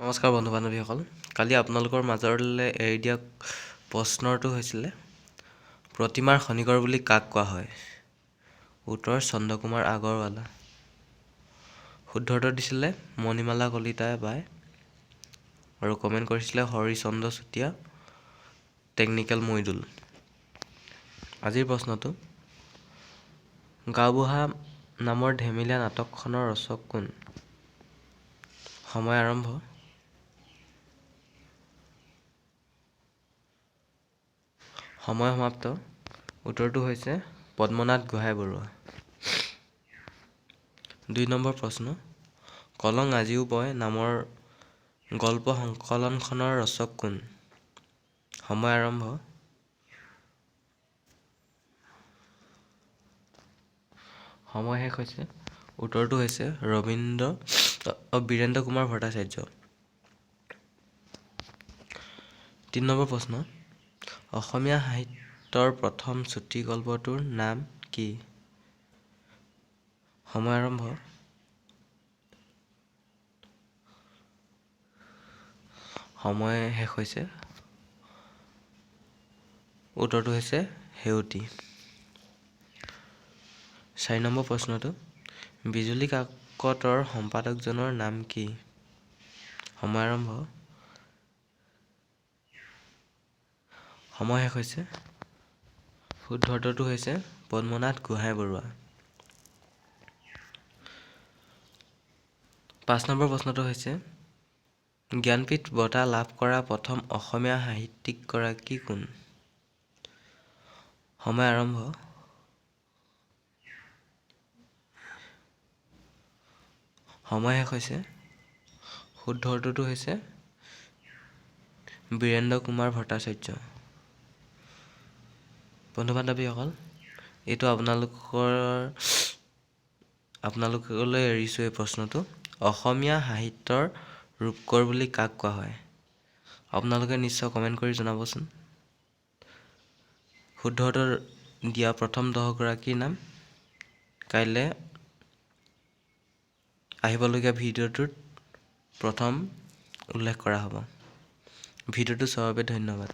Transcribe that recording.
নমস্কাৰ বন্ধু বান্ধৱীসকল, কালি আপোনালোকৰ মাজলৈ এৰি দিয়া প্ৰশ্নটো হৈছিলে প্ৰতিমাৰ খনিকৰ বুলি কাক কোৱা হয়? উত্তৰ চন্দ্ৰকুমাৰ আগৰৱালা। শুদ্ধ উত্তৰ দিছিলে মণিমালা কলিতা বাই আৰু কমেণ্ট কৰিছিলে হৰিচন্দ্ৰ চুতীয়া, টেকনিকেল মইদুল। আজিৰ প্ৰশ্নটো, গাঁওবুঢ়া নামৰ ধেমেলীয়া নাটকখনৰ ৰচক কোন? সময় আৰম্ভ। সময় সমাপ্ত। উত্তৰটো হৈছে পদ্মনাথ গোহাঁই বৰুৱা। 2 নম্বৰ প্ৰশ্ন, কলং আজিও বয় নামৰ গল্প সংকলনখনৰ ৰচক কোন? সময় আৰম্ভ। সময় শেষ হৈছে। উত্তৰটো হৈছে বীৰেন্দ্ৰ কুমাৰ ভট্টাচাৰ্য। 3 নম্বৰ প্ৰশ্ন, অসমীয়া সাহিত্যৰ প্ৰথম চুটি গল্পটোৰ নাম কি? সময় আৰম্ভ। সময় শেষ হৈছে। উত্তৰটো হৈছে সেউতী। 4 নম্বৰ প্ৰশ্নটো, বিজুলী কাকতৰ সম্পাদকজনৰ নাম কি? সময় আৰম্ভ। সময় শেষ হৈছে। শুদ্ধ উত্তৰটো হৈছে পদ্মনাথ গোহাঁই বৰুৱা। 5 নম্বৰ প্ৰশ্নটো হৈছে জ্ঞানপীঠ বঁটা লাভ কৰা প্ৰথম অসমীয়া সাহিত্যিকগৰাকী কোন? সময় আৰম্ভ। সময় শেষ হৈছে। শুদ্ধ উত্তৰটো হৈছে বীৰেন্দ্ৰ কুমাৰ ভট্টাচাৰ্য। বন্ধু বান্ধৱীসকল, এইটো আপোনালোকলৈ এৰিছোঁ এই প্ৰশ্নটো। অসমীয়া সাহিত্যৰ ৰূপকৰ বুলি কাক কোৱা হয়? আপোনালোকে নিশ্চয় কমেণ্ট কৰি জনাবচোন। শুদ্ধ উত্তৰ দিয়া প্ৰথম 10গৰাকীৰ নাম কাইলৈ আহিবলগীয়া ভিডিঅ'টোত প্ৰথম উল্লেখ কৰা হ'ব। ভিডিঅ'টো চোৱাৰ বাবে ধন্যবাদ।